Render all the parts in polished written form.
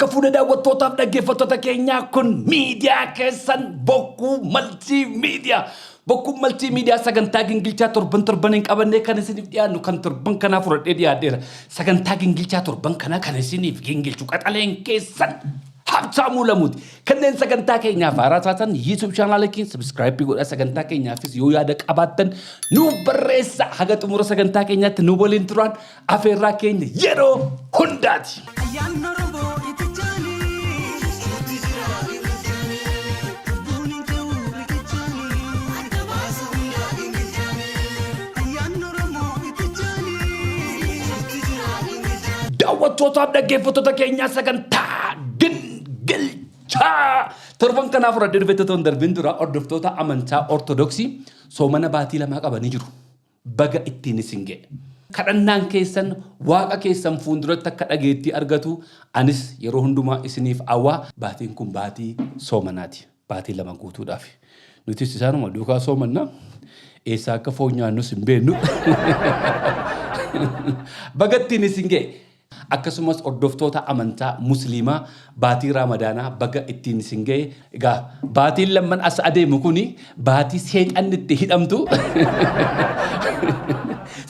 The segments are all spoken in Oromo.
Harka fuula daawwattootaaf dhaggeeffattoota keenyaa, kun miidiyaa keessan Bokkuu Maltii Miidiyaa. Bokkuun Maltii Miidiyaa sagantaa gingilchaa torban torban hin qabannee kan isiniif dhiyaannu kan torban kanaa fudhadhee dhiyaadheera. Sagantaa gingilchaa torban kanaa kan isiniif gingilchu qaxaleen keessan Habtaamuu Lamuuti. Kanneen sagantaa keenyaaf haaraa taatan YouTube chaanaala keenya subscribe godhaa, sagantaa keenyaafis yoo yaada qabaattan nuuf barreessaa. Haga xumura sagantaa keenyaatti nu waliin turaan afeerraa keenya yeroo hundaati. Ayyaanni Oromoo itichaani. Lubbuun hin ta'u riqichaani. Ayyaanni Oromoo itichaani. Daawwattootaaf dhaggeeffattoota keenyaa, sagantaa gingilchaa torban kanaa fudhadhee dhufee otoo hin darbin dura, hordoftoota amantaa Ortodoksii soomana baatii 2 qabanii jiru. Baga ittiin isin ga'e. Kadhannaan keessan Waaqa keessan fuulduratti akka dhageettii argatu anis yeroo hundumaa isiniif hawwaa. Baatiin kun baatii soomanaati. Baatii 2 guutuudhaaf. Nutis isaanuma duukaa soomanna. Eessaa akka foon nyaannus hin beeknu. Baga ittiin isin ga'e. Akkasumas hordoftoota amantaa Musliimaa baatii Raamadaanaa baga ittiin isin ga'e. Egaa baatiin lamman as adeemu kuni baatii seexanni itti hidhamtu,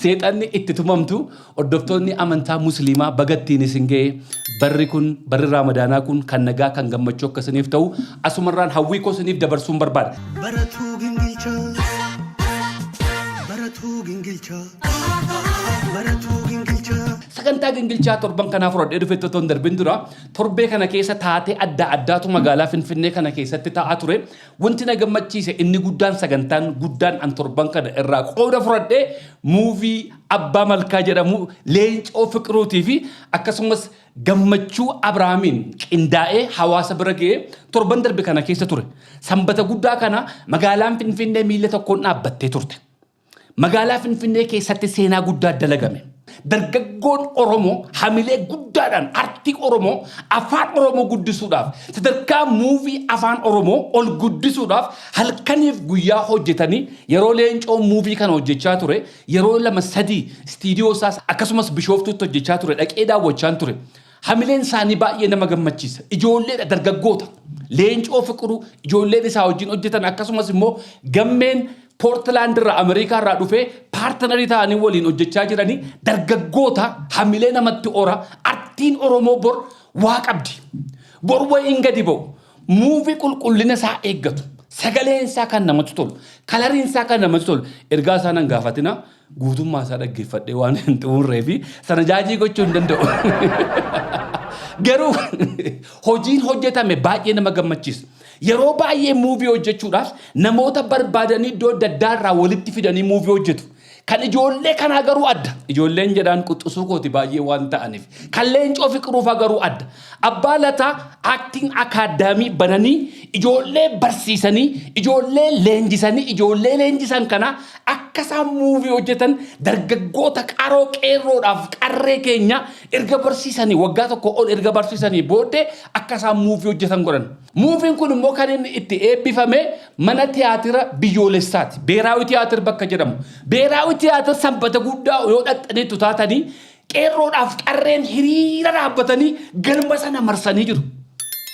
seexanni itti tumamtu. Hordoftoonni amantaa Musliimaa baga ittiin isin ga'e. Barri kun, barri Raamadaanaa kun kan nagaa, kan gammachuu akka isiniif ta'u asumarraan hawwii koo isiniif dabarsuun barbaada. Baratuu gingilchaa. Baratuu gingilchaa. Baratuu gingilchaa. Sagantaa gingilchaa torban kanaa fudhadhee dhufe otoo hin darbin dura, torbee kana keessa taatee adda addaatu magaalaa Finfinnee kana keessatti ta'aa ture. Wanti na gammachiise inni guddaan, sagantaan guddaan an torban kana irraa qooda fudhadhee, movie Abbaa Malkaa jedhamu Leencoo Fiqiruutii fi akkasumas Gammachuu Abrahaamiin qindaa'ee hawaasa bira ga'ee torban darbe kana keessa ture. Sanbata guddaa kana magaalaan Finfinnee miila tokkoon dhaabbattee turte. Magaalaa Finfinnee keessatti seenaa guddaa dalagame. Dargaggoon Oromoo hamilee guddaadhaan artii Oromoo, afaan Oromoo guddisuudhaaf, sadarkaa movie afaan Oromoo ol guddisuudhaaf halkaniif guyyaa hojjetanii, yeroo Leencoon movie kana hojjechaa ture yeroo lama sadii istiidiyoo isaas akkasumas Bishooftuutti hojjechaa ture dhaqee daawwachaan ture. Hamileen isaanii baay'ee nama gammachiisa. Ijoolleedha, dargaggoota. Leencoo Fiqiruu, ijoolleen isaa wajjin hojjetan, akkasumas immoo Gammeen Poortilaand irraa, Ameerikaa irraa dhufee partner ta'anii waliin hojjechaa jiranii, dargaggoota hamilee namatti ora. Artiin Oromoo bor waa qabdi. Bor wayiin gadi ba'u. Movie qulqullina isaa eeggatu. Sagaleen isaa kan namatti tolu. Coloriin isaa kan namatti tolu. Ergaa isaa nan gaafatina, guutummaa isaa dhaggeeffadhee waan hin xumurree fi sana judge gochuu hin danda'u. Garuu hojiin hojjetame baay'ee nama gammachiisa. Yeroo baay'ee movie hojjechuudhaaf namoota barbaadanii iddoo adda addaa irraa walitti fidanii movie hojjetu. Kan ijoollee kanaa garuu adda. Ijoolleen jedhaan quxisuu kooti baay'ee waan ta'aniif. Kan Leencoo Fiqiruufaa garuu adda. Abbaa Lataa Acting Academy bananii ijoollee barsiisanii, ijoollee leenjisanii, ijoollee leenjisan kana akka isaan movie hojjetan dargaggoota qaroo qeerroodhaaf qarree keenya erga barsiisanii, waggaa 1 ol erga barsiisanii booddee akka isaan movie hojjetan godhan. Movien kun immoo kan inni itti eebbifame mana tiyaatira biyyoolessaati. Beeraawi Tiyaatir bakka jedhamu. Beeraawi Tiyaatir Sanbata guddaa yoo dhaqxaniitu taatanii, qeerroodhaaf qarreen hiriira dhaabbatanii galma sana marsanii jiru.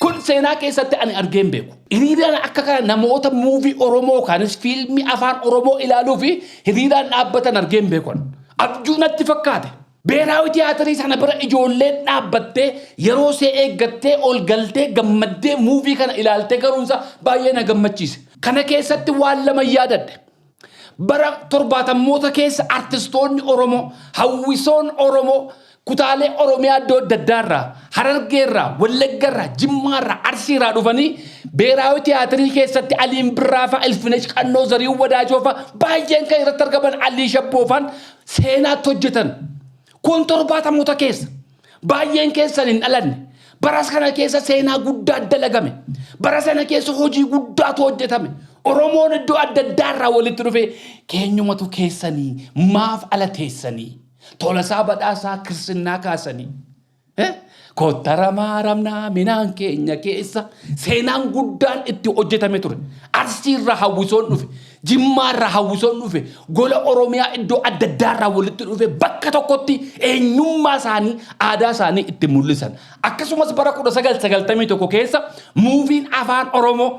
Kun seenaa keessatti ani argee hin beeku. Hiriiraan akka kana namoota movie Oromoo kaanis fiilmii afaan Oromoo ilaaluu fi hiriiraan dhaabbatan argee hin beeku. Abjuu natti fakkaate. Beeraawi Tiyaatirii sana bira ijoolleen dhaabbattee yeroo ishee eeggattee ol galtee gammaddee movie kana ilaaltee garuunsa baay'ee na gammachiise. Kana keessatti waan lama yaadadhe. Bara torbaatammoota keessa artistoonni Oromoo, hawwisoon Oromoo kutaalee Oromiyaa iddoo adda addaarraa, Harargeerraa, Wallaggarraa, Jimmaarraa, Arsiirraa dhufanii Beeraawi Tiyaatirii keessatti Aliin Birraa fa'a, Ilfinesh Qannoo, Zarihuun Wadaajoo fa'a baay'een kan irratti argaman, Alii Shabboo fa'aan seenaatti hojjetan. Kun torbaatamoota keessa. Baay'een keessan hin dhalanne. Bara sana keessa seenaa guddaa dalagame. Bara sana keessa hojii guddaatu hojjetame. Oromoon iddoo adda addaarraa walitti dhufee keenyumatu keessanii maaf ala teessanii? Tolasaa Badhaasaa Kirsinnaa kaasanii. Kotta ramaa ramnaa minaan keenya keessa seenaan guddaan itti hojjetame ture. Arsiirraa hawwisoon dhufe, Jimmaarraa hawwisoon dhufe, gola Oromiyaa iddoo adda addaarraa walitti dhufe bakka tokkotti eenyummaa isaanii, aadaa isaanii itti mul'isan. Akkasumas bara 1991 keessa muuviin afaan Oromoo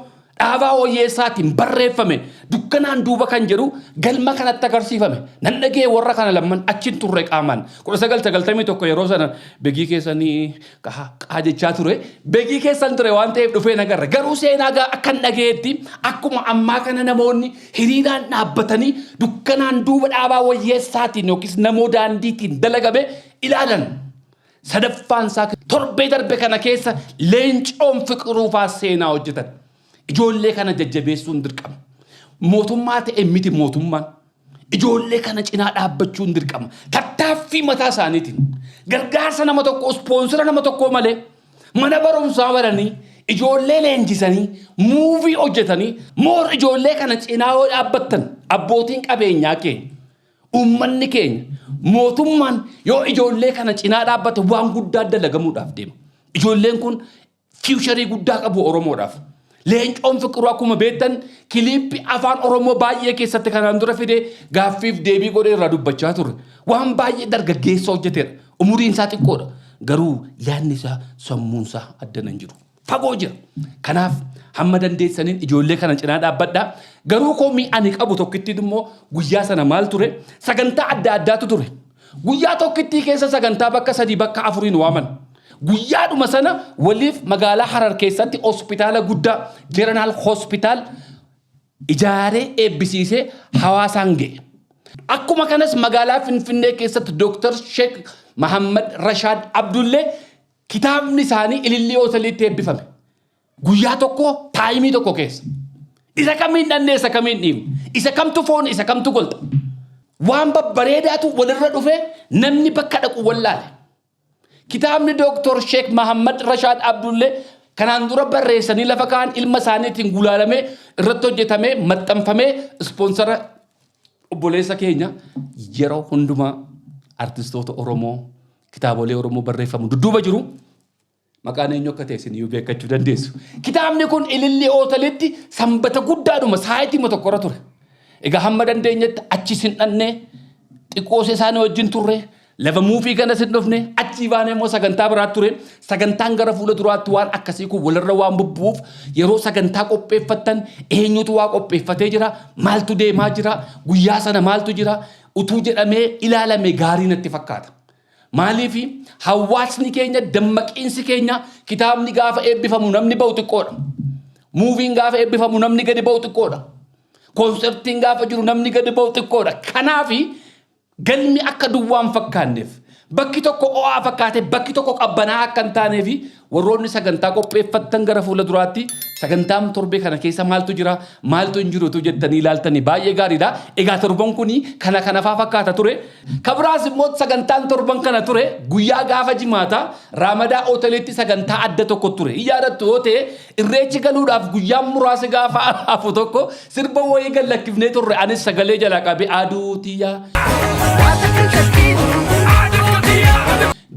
Dhaabaa Wayyeessaatiin barreeffame dukkanaan duuba kan jedhu galma kanatti agarsiifame. Nan dhaga'e warra kana lamman achiin turre qaamaan. 1991 yeroo sana begii keessanii qaa jechaa ture. Begii keessan ture waan ta'eef dhufee nagarra. Garuu seenaa gaa akkan dhaga'etti akkuma ammaa kana namoonni hiriiraan dhaabbatanii dukkanaan duuba Dhaabaa Wayyeessaatiin yookiis namoo daandiitiin dalagame ilaalan. Sadaffaan isaa torbee darbe kana keessa Leencoon Fiqiruufaa seenaa hojjetan. Ijoollee kana jajjabeessuun dirqama. Mootummaa ta'e miti mootummaan. Ijoollee kana cinaa dhaabbachuun dirqama. Tattaaffii mataa isaaniitiin gargaarsa nama tokkoo, ispoonsira nama tokkoo malee mana barumsaa baranii ijoollee leenjisanii muuvii hojjetanii moor ijoollee kana cinaa yoo dhaabbattan abbootiin qabeenyaa keenya Uummanni keenya, mootummaan yoo ijoollee kana cinaa dhaabbate waan guddaa dalagamuudhaaf deema. Ijoolleen kun fiiwusharii guddaa qabu Oromoodhaaf. Leencoon Fiqiruu akkuma beektan kiliippii afaan Oromoo baay'ee keessatti kanaan dura fidee gaaffiif deebii godhee irraa dubbachaa turre. Waan baay'ee dargaggeessa hojjeteera. Umuriin isaa xiqqoodha. Garuu yaadni isaa sammuun isaa addana hin jiru. Fagoo jira. Kanaaf hamma dandeessaniin ijoollee kana cinaa dhaabbadhaa. Garuu komii ani qabu tokkittiin immoo guyyaa sana maal ture? Sagantaa adda addaatu ture. Guyyaa tokkittii keessa sagantaa bakka sadii bakka afuriin waaman. Guyyaadhuma sana waliif magaalaa Harar keessatti hospitaala guddaa Jeneraal Hospitaal ijaaree eebbisiisee hawaasaan ga'e. Akkuma kanas magaalaa Finfinnee keessatti Dooktar Sheek Mahammad Rashaad Abdullee Kitaabni isaanii Ilillii Hooteliitti eebbifame. Guyyaa tokko taayimii tokko keessa. Isa kamiin dhannee isa kamiin dhiibne. Isa kamtu foon isa kamtu golxa. Waan babbareedaatu walirra dhufee namni bakka dhaqu wallaale. Kitaabni Dooktor Sheek Mahammad Rashaad Abdullee kanaan dura barreessanii lafa kaa'an ilma isaaniitiin gulaalamee irratti hojjetamee maxxanfamee ispoonsara obboleessa keenya yeroo hundumaa artistoota Oromoo kitaabolee Oromoo barreeffamu dudduuba jiru maqaan eenyu akka ta'e isin iyyuu beekkachuu dandeessu. Kitaabni kun Ilillii Hootelitti sanbata guddaadhuma sa'aatii tokkorra ture. Egaa hamma dandeenyetti achi sin dhannee xiqqoosee isaanii wajjin turre lafa muufii kana sin dhufne achii baanee immoo sagantaa biraatti ture. Sagantaan gara fuula duraatti waan akkasii kun walirra waan bubbu'uuf yeroo sagantaa qopheeffattan eenyutu waa qopheeffatee jira maaltu deemaa jira guyyaa sana maaltu jira utuu jedhamee ilaalame gaarii natti fakkaata. Maaliif hawaasni keenya dammaqiinsi keenya kitaabni gaafa eebbifamu namni ba'u xiqqoodha. Muuviin gaafa eebbifamu namni gadi ba'u xiqqoodha. Koonsertiin gaafa jiru namni gadi ba'u xiqqoodha. Kanaaf galmi akka duwwaa hin fakkaanneef bakki tokko ho'aa fakkaate bakki tokko qabbanaa akka hin taaneef warroonni sagantaa qopheeffattan gara fuula duraatti sagantaan torbee kana keessa maaltu jira maaltu hin jirutu jettanii ilaaltanii baay'ee gaariidha. Egaa torban kun kana kana faa fakkaata ture. Kabiraas immoo sagantaan torban kana ture guyyaa gaafa jimaataa Raamadaa Hooteliitti sagantaa adda tokko ture. Hin yaadattu yoo ta'e irreechi galuudhaaf guyyaan muraasi gaafa hafu tokko sirba wayii gad lakkifnee turre anis sagalee jalaa qabee aduu tiyyaa.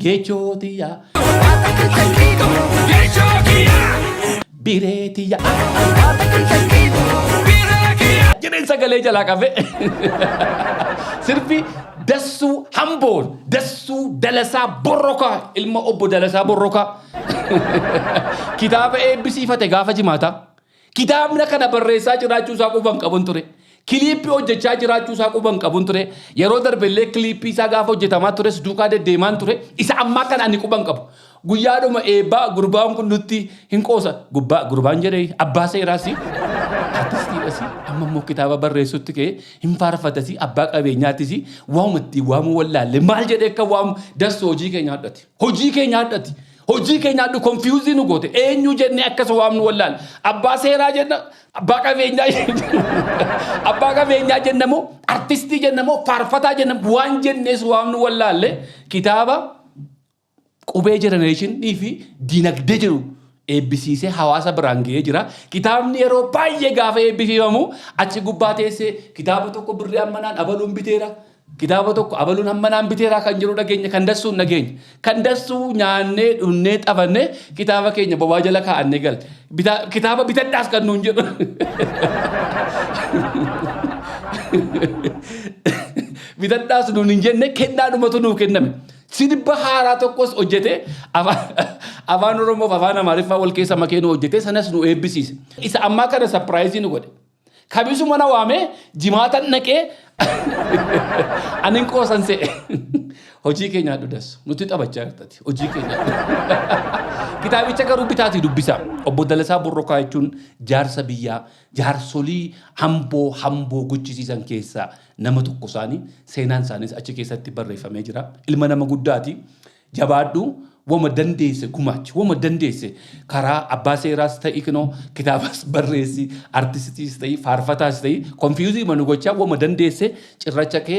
Geechoo tiyyaa. Biree tiyya. Jedheen sagalee jalaa qabe. Sirbi Dassuu Hamboon Dassuu Dalasaa Borrokaa ilma obbo Dalasaa Borrokaa kitaaba eebbisiifate gaafa jimaataa. Kitaabna kana barreessaa jiraachuu isaa quba hin qabun ture. Kiliippii hojjechaa jiraachuu isaa quba hin qabun ture. Yeroo darbe illee kiliippii isaa gaafa hojjetamaa tures duukaa deddeemaan ture. Isa ammaa kana ani quba hin qabu. Guyyaadhuma eebbaa gurbaan kun nutti hin qoosa. Gubbaa gurbaan jedhee abbaa seeraas artistiidhas amma immoo kitaaba barreessutti ka'ee hin faarfatas abbaa qabeenyaattis waamuma ittiin waamuu wallaalle maal jedhee akka waamu dassu hojii keenya hadhati. Hojii keenya hadhati. Hojii kee nyaadhu confuse nu goote. Eenyu jennee akkas waamnu wallaal. Abbaa seeraa jenna, abbaa qabeenyaa abbaa qabeenyaa jenna moo artistii jenna moo faarfataa jenna waan jennees waamnu wallaalle kitaaba qubee jenereeshinii fi dinagdee jedhu eebbisiisee hawaasa biraan ga'ee jira. Kitaabni yeroo baay'ee gaafa eebbisiifamu achi gubbaa teessee kitaaba tokko birrii ammanaan abaluun biteera. Kitaaba tokko abaluun hamma naan biteeraa kan jiru dhageenya kan dassuu hin dhageenya. Kan dassuu nyaannee dhunnee xabannee kitaaba keenya bobaa jala kaa'annee gala. Kitaaba bitadhaas kan nuun jedhu. Bitadhaas nuun hin jenne kennaadhumatu nuu kenname. Sirba haaraa tokkos hojjetee afaan Oromoof afaan Amaariffaa wal keessa makee nu hojjetee sanas nu eebbisiise. Isa ammaa kana sapiraayizii nu godhe. Kamisuma na waamee jimaatan dhaqee anin qoosan se'e. Hojii kee nyaadhu das. Nutti taphachaa jirtati. Hojii kee nyaadhu. Kitaabicha garuu bitaatii dubbisaa. Obbo Dalasaa Borrokaa jechuun jaarsa biyyaa jaarsolii hamboo hamboo guchisiisan keessaa nama tokko isaanii seenaan isaaniis achi keessatti barreeffamee jira. Ilma nama guddaati. Jabaadhu wama dandeesse gumaachi wama dandeesse karaa abbaa seeraas ta'i kinoo kitaabas barreessi artistiis ta'i faarfataas ta'i konfiyuuzii manu gochaa wama dandeesse cirracha kee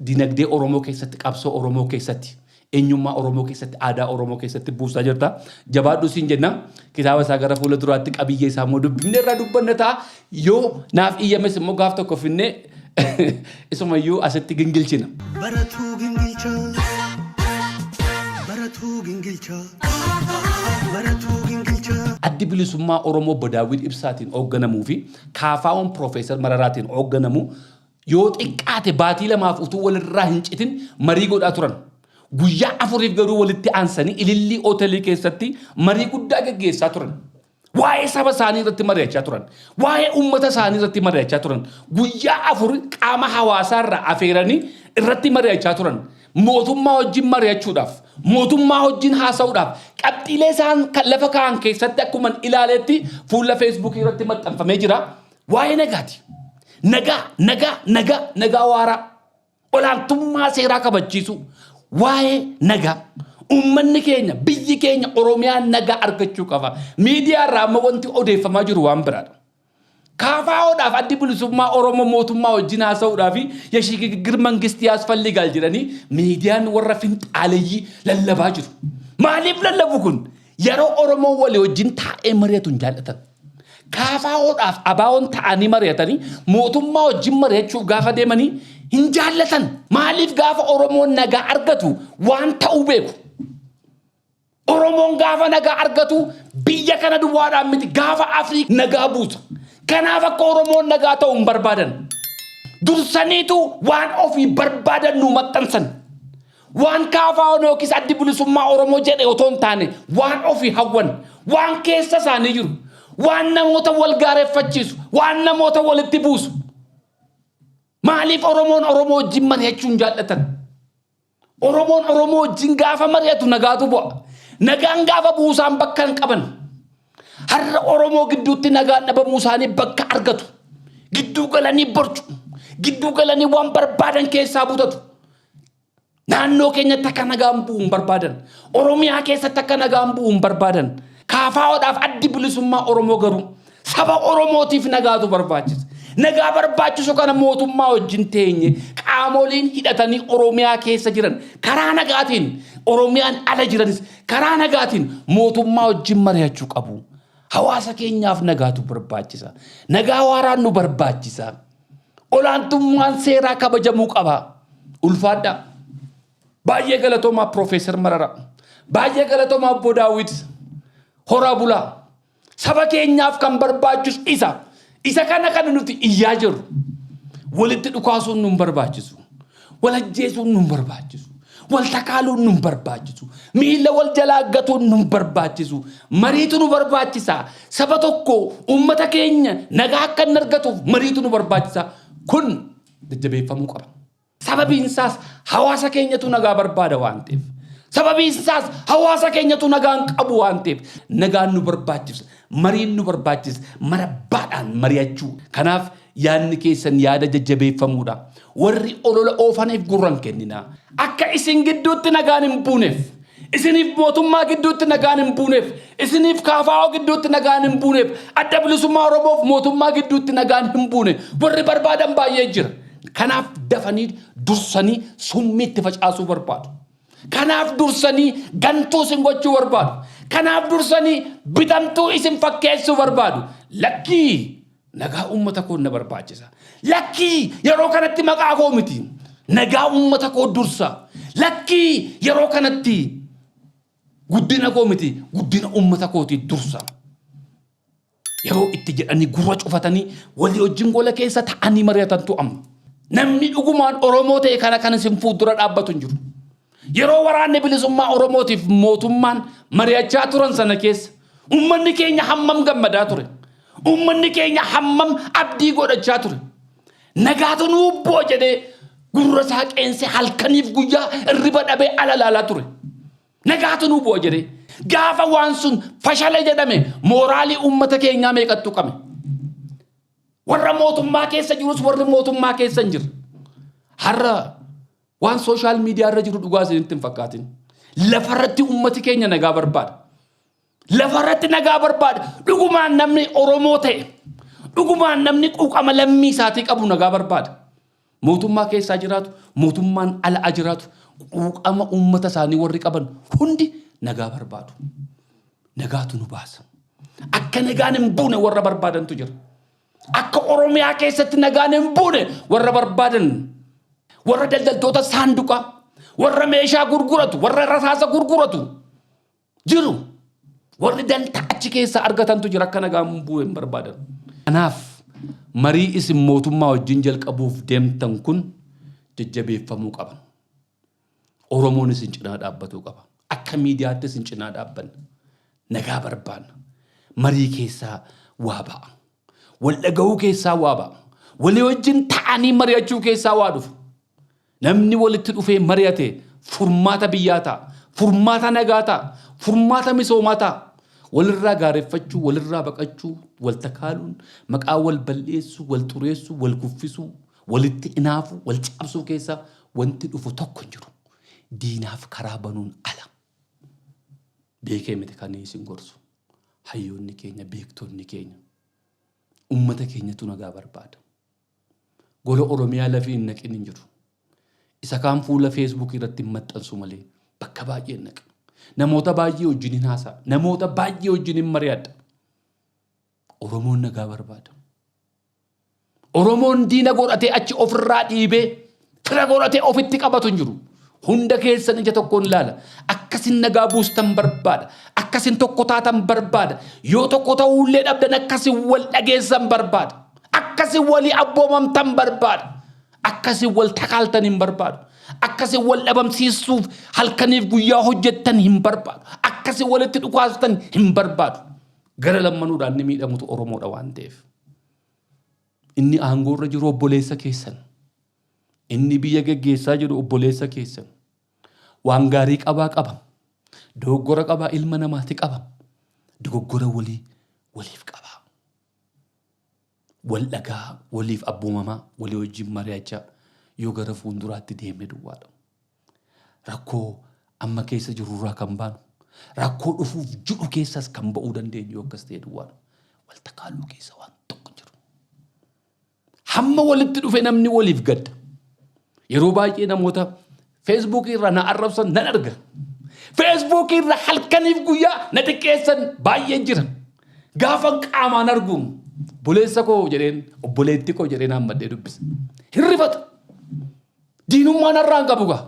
dinagdee Oromoo keessatti qabsoo Oromoo keessatti eenyummaa Oromoo keessatti aadaa Oromoo keessatti buusaa jirta. Jabaadhu siin jenna kitaaba isaa gara fuula duraatti qabiyyee isaa immoo dubbifne irraa dubbanna ta'a yoo naaf iyyames immoo gaaf tokko finnee isumayyuu asitti gingilchina. Baratuu gingilchaa. Baratuu gingilchaa. Baratuu gingilchaa. Addi Bilisummaa Oromoo Obbo Daawwid Ibsaatiin hoogganamuu fi KFO'n Piroofeesar Mararaatiin hoogganamu yoo xiqqaate baatii lamaaf utuu walirraa hin citin marii godhaa turan. Guyyaa afuriif garuu walitti aansanii Ilillii Hoteelii keessatti marii guddaa gaggeessaa turan. Waa'ee saba isaanii irratti mari'achaa turan. Waa'ee uummata isaanii irratti mari'achaa turan. Guyyaa afur qaama hawaasaa irraa afeeranii irratti mari'achaa turan. Mootummaa wajjin mari'achuudhaaf, mootummaa wajjin haasa'uudhaaf qabxiilee isaan kan lafa kaa'an keessatti akkuma ilaaletti fuula Feesbuukii irratti maxxanfamee jira. Waa'ee nagaati. Nagaa, nagaa, nagaa, nagaa waaraa. Olaantummaa seeraa kabachiisuu, waa'ee nagaa. Uummanni keenya, biyyi keenya Oromiyaan nagaa argachuu qaba. Miidiyaa irraa amma wanti odeeffamaa jiru waan biraadha. KFOdhaaf addi bilisummaa Oromoo mootummaa wajjin haasa'uudhaaf yeshigiggir mangistii yaasfalligaal jedhanii miidiyaan warra finxaaleyyii lallabaa jiru. Maaliif lallabu kun? Yeroo Oromoon walii wajjin taa'ee mari'atu hin jaallatan. KFOdhaaf ABOn ta'anii mari'atanii mootummaa wajjin mari'achuuf gaafa deemanii hin jaallatan. Maaliif gaafa Oromoon nagaa argatu waan ta'uu beeku. Oromoon gaafa nagaa argatu biyya kana duwwaadhaan miti gaafa Afriik nagaa buusa. Kanaaf akka Oromoon nagaa ta'u hin barbaadan. Dursaniitu waan ofii barbaadan nuu maxxansan. Waan KFOn yookiis Addi Bilisummaa Oromoo jedhe otoo hin taane waan ofii hawwan, waan keessa isaanii jiru, waan namoota wal gaareffachiisu, waan namoota walitti buusu. Maaliif Oromoon Oromoo wajjin mari'achuu hin jaallatan? Oromoon Oromoo wajjin gaafa mari'atu nagaatu bu'a. Nagaan gaafa buusaan bakka hin qaban. Har'a Oromoo gidduutti nagaan dhabamuu isaanii bakka argatu. Gidduu galanii borcu. Gidduu galanii waan barbaadan keessaa butatu. Naannoo keenyatti akka nagaan bu'u hin barbaadan. Oromiyaa keessatti akka nagaan bu'u hin barbaadan. KFOdhaaf addi bilisummaa Oromoo garuu saba Oromootiif nagaatu barbaachisa. Nagaa barbaachisu kana mootummaa wajjin teenye qaamoliin hidhatanii Oromiyaa keessa jiran karaa nagaatiin Oromiyaan ala jiranis karaa nagaatiin mootummaa wajjin mari'achuu qabu. Hawaasa keenyaaf nagaatu barbaachisa. Nagaa waaraan nu barbaachisa. Olaantummaan seeraa kabajamuu qaba. Ulfaadhaa. Baay'ee galatoomaa Piroofeesar Mararaa. Baay'ee galatoomaa Obbo Daawit. Horaa bulaa. Saba keenyaaf kan barbaachisu isa. Isa kana kan nuti iyyaa jirru. Walitti dhukaasuun nun barbaachisu. Wal ajjeesuun nun barbaachisu. Wal takaaluun nun barbaachisu. Miila wal jalaa gatuun nun barbaachisu. Mariitu nu barbaachisa. Saba tokko uummata keenya nagaa akka inni argatuuf mariitu nu barbaachisa. Kun jajjabeeffamuu qaba. Sababiin isaas hawaasa keenyatu nagaa barbaada waan ta'eef. Sababiin isaas hawaasa keenyatu nagaa hin qabu waan ta'eef. Nagaan nu barbaachisa. Mariin nu barbaachisa. Marabbaadhaan mari'achuu. Kanaaf yaadni keessan yaada jajjabeeffamuudha. Warri olola oofaniif gurra hin kenninaa. Akka isin gidduutti nagaan hin buuneef, isiniif mootummaa gidduutti nagaan hin buuneef, isiniif KFO gidduutti nagaan hin buuneef, Adda Bilisummaa Oromoof mootummaa gidduutti nagaan hin buune warri barbaadan baay'ee jira. Kanaaf dafanii dursanii summii itti facaasuu barbaadu. Kanaaf dursanii gantuu isin gochuu barbaadu. Kanaaf dursanii bitamtuu isin fakkeessuu barbaadu. Lakkii nagaa uummata koo na barbaachisa. Lakkii yeroo kanatti maqaa koo miti. Nagaa uummata koo dursa. Lakkii, yeroo kanatti guddina koo miti, guddina uummata kootii dursa. Yeroo itti jedhanii gurra cufatanii walii wajjin gola keessa ta'anii mari'atantu amma. Namni dhugumaan Oromoo ta'e kana kan isin fuuldura dhaabbatu hin jiru. Yeroo waraanni bilisummaa Oromootiif mootummaan mari'achaa turan sana keessa uummanni keenya hammam gammadaa ture. Uummanni keenya hammam abdii godhachaa ture. Nagaatu nuu bu'a jedhee gurra isaa qeensee halkaniif guyyaa irriba dhabee ala ilaalaa ture. Nagaatu nuu bu'a jedhee. Gaafa waan sun fashale jedhame mooraalii uummata keenyaa meeqattu qame. Warra mootummaa keessa jirus, warri mootummaa keessa hin jirre. Har'a waan social media irra jiru dhugaa isinitti hin fakkaatin. Lafarratti uummati keenya nagaa barbaada. Lafarratti nagaa barbaada. Dhugumaan namni Oromoo ta'e, dhugumaan namni quuqama lammii isaatii qabu nagaa barbaada. Mootummaa keessaa jiraatu, mootummaan ala jiraatu, quuqama uummata isaanii warri qaban hundi nagaa barbaadu. Nagaatu nu baasa. Akka nagaan hin buune warra barbaadantu jira. Akka Oromiyaa keessatti nagaan hin buune warra barbaadan, warra daldaltoota saanduqaa, warra meeshaa gurguratu, warra rasaasa gurguratu jiru. Warri dantaa achi keessa argatantu jira, akka nagaan hin buune hin barbaadan. Kanaaf marii isin mootummaa wajjin jalqabuuf deemtan kun jajjabeeffamuu qaba. Oromoon isin cinaa dhaabbatuu qaba. Akka miidiyaatti isin cinaa dhaabbanna. Nagaa barbaanna. Marii keessaa waa ba'a. Wal dhaga'uu keessaa waa ba'a. Walii wajjin ta'anii mari'achuu keessaa waa dhufa. Namni walitti dhufee mari'ate furmaata biyyaa ta'a. Furmaata nagaa ta'a. Furmaata misoomaa ta'a. Walirraa gaareffachuu, walirraa baqachuu, wal takaaluun, maqaa wal balleessuu, wal xureessuu, wal kuffisuu, walitti inaafuu, wal cabsuu keessaa wanti dhufu tokko hin jiru. Diinaaf karaa banuun ala. Beekee miti kan isin gorsu. Hayyoonni keenya, beektonni keenya, uummata keenyatu nagaa barbaada. Gola Oromiyaa lafii hin naqin hin jiru. Isa kaan fuula Feesbuukii irratti hin maxxansu malee bakka baay'ee hin naqa. Namoota baay'ee wajjin hin haasa'a. Namoota baay'ee wajjin hin mari'adha. Oromoon nagaa barbaada. Oromoon diina godhatee achi ofirraa dhiibee fira godhatee ofitti qabatu hin jiru. Hunda keessan ija tokkoon ilaala. Akkasin nagaa buustan barbaada. Akkasin tokko taatan barbaada. Yoo tokko ta'uullee dhabdan, akkasin wal dhageessan barbaada. Akkasin walii abboomamtan barbaada. Akkasin wal takaaltan hin barbaadu. Akkasin wal dhabamsiisuuf halkaniif guyyaa hojjettan hin barbaadu. Akkasin walitti dhukaastan hin barbaadu. Gara lammanuudhaan ni miidhamutu Oromoodha waan ta'eef. Inni aangoorra jiru obboleessa keessan. Inni biyya geggeessaa jiru obboleessa keessan. Waan gaarii qabaa qaba. Dogoggora qabaa, ilma namaati qaba. Dogoggora walii waliif qabaa. Wal dhagaa, waliif abboomamaa, walii wajjin mari'achaa yoo gara fuulduraatti deemne duwwaadha. Rakkoo amma keessa jirurraa kan baanu, rakkoo dhufuuf jiru keessas kan ba'uu dandeenyu yoo akkas ta'e duwwaadha. Wal takaaluu keessa waan tokko hin jiru. Hamma walitti dhufe namni waliif gadda. Yeroo baay'ee namoota Feesbuukii irraa na arrabsan nan arga. Feesbuukii irra halkaniif guyyaa na xiqqeessan baay'ee jira. Gaafa qaamaan argu obboleessa koo jedheen, obboleetti koo jedheen hammadhee dubbisa. Hin rifatu. Diinummaa narraa hin qabu gaa.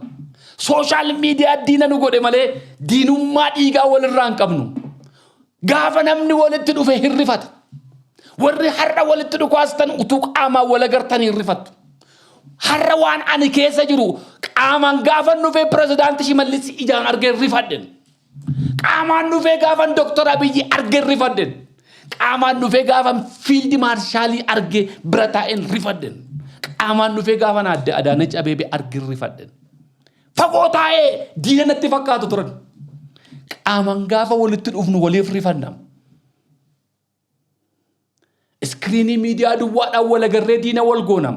Social media diina nu godhe malee diinummaa dhiigaa walirraa hin qabnu. Gaafa namni walitti dhufe hin rifata. Warri har'a walitti dhukaastan utuu qaamaan wal agartan hin rifattu. Har'a waan ani keessa jiru qaamaan gaafa dhufee pirezidaantii Shimallis ijaan argee rifadhen. Qaamaan dhufee gaafan Dooktar Abiyyi argee rifadhen. Qaamaan dhufee gaafan fiildi maarshaalii argee bira taa'een rifadhen. Qaamaan dhufee gaafan aadde Adaanech Abeebee argee rifadhen. Fagoo taa'ee diina natti fakkaatu turan. Qaamaan gaafa walitti dhufnu waliif rifanna. Iskiriinii miidiyaa duwwaadhaan wal agarree diina wal goonam.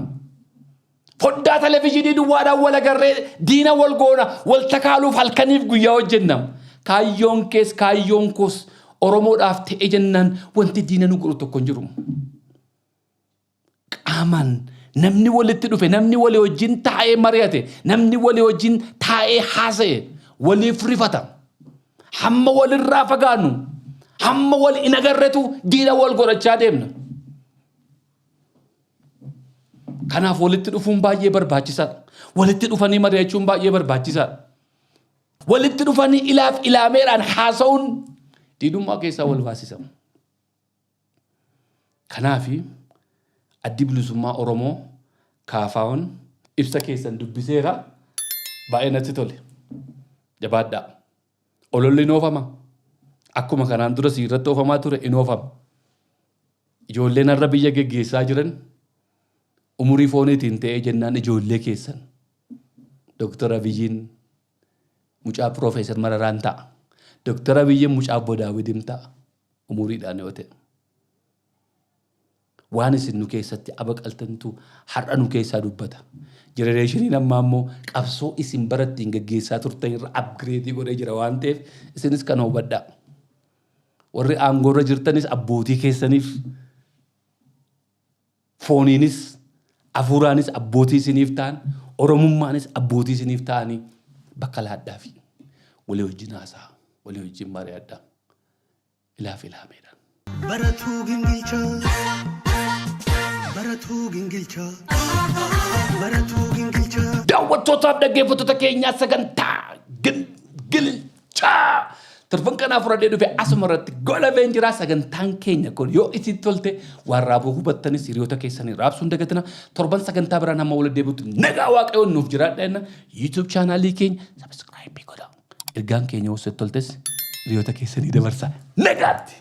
Foddaa televizyiinii duwwaadhaan wal agarree diina wal goona, wal takaaluuf halkaniif guyyaa hojjenna. Kaayyoon kees kaayyoon koos Oromoodhaaf ta'e jennaan wanti diina nu godhu tokko hin jiru. Qaamaan namni walitti dhufe, namni walii wajjin taa'ee mari'ate, namni walii wajjin taa'ee haasa'e waliif rifata. Hamma walirraa fagaannu, hamma wal hin agarretu diina wal godhachaa deemna. Kanaaf walitti dhufuun baay'ee barbaachisaadha. Walitti dhufanii mari'achuun baay'ee barbaachisaadha. Walitti dhufanii ilaaf ilaameedhaan haasa'uun diinummaa keessaa wal baasisa. Kanaaf Addi Bilisummaa Oromoo KFO'n ibsa keessan dubbiseera, baay'ee natti tole. Jabaadhaa. Ololli in oofama. Akkuma kanaan dura si irratti oofamaa ture in oofama. Ijoolleen har'a biyya geggeessaa jiran umurii fooniitiin ta'ee jennaan ijoollee keessan. Dooktar Abiyyiin mucaa Piroofeesar Mararaan ta'a. Dooktar Abiyyiin mucaa Obbo Daawwitiin ta'a. Umuriidhaan yoo ta'e. Waan isin nu keessatti abaqaltantu har'a nu keessaa dubbata. Generationiin ammaa immoo qabsoo isin bara ittiin geggeessaa turtan irra upgrade godhee jira waan ta'eef isinis kana hubadhaa. Warri aangoorra jirtanis abbootii keessaniif fooniinis hafuuraanis abbootii isiniif ta'an, oromummaanis abbootii isiniif ta'anii bakka laadhaa fi walii wajjin haasaa, walii wajjin mari'adhaa. Ilaaf ilaameedhaan. Baratuu gingilchaa. Baratuu gingilchaa. Baratuu gingilchaa. Daawwattootaaf dhaggeeffattoota keenyaa, sagantaa gingilchaa torban kanaa fudhadhee dhufe asuma irratti golabeen jira. Sagantaan keenya kun yoo isin tolte, waan raabuu hubattanis hiriyoota keessanii raabsuun dagatina. Torban sagantaa biraan hamma walitti deebi'utti nagaa Waaqayyoon nuuf jiraadha jenna. YouTube channelii keenya subscribe godhaa. Ergaan keenya yoo sitti toltes hiriyoota keessanii dabarsaa. Nagaatti!